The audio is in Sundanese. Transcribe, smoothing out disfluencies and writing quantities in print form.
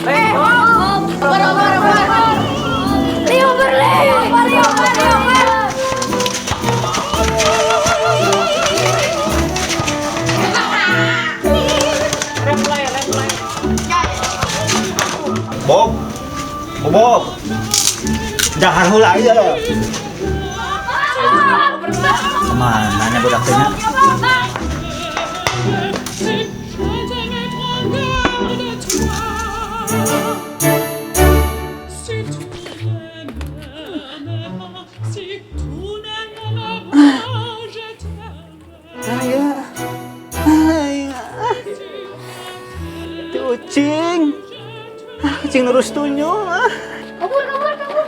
Eh, oper, oper, oper. Lioper, lioper, lioper, lioper. Bob. Bob. Dahar heula ieu. Kemana nya budak teh nya? Je t'aimais, prends garde de toi. Si tu ne m'aimes pas, si tu ne m'aimes pas, je t'aime. Aya. Aya. Itu ucing. Ah, ucing nurus tunjung. Ah. Kabur, kabur, kabur.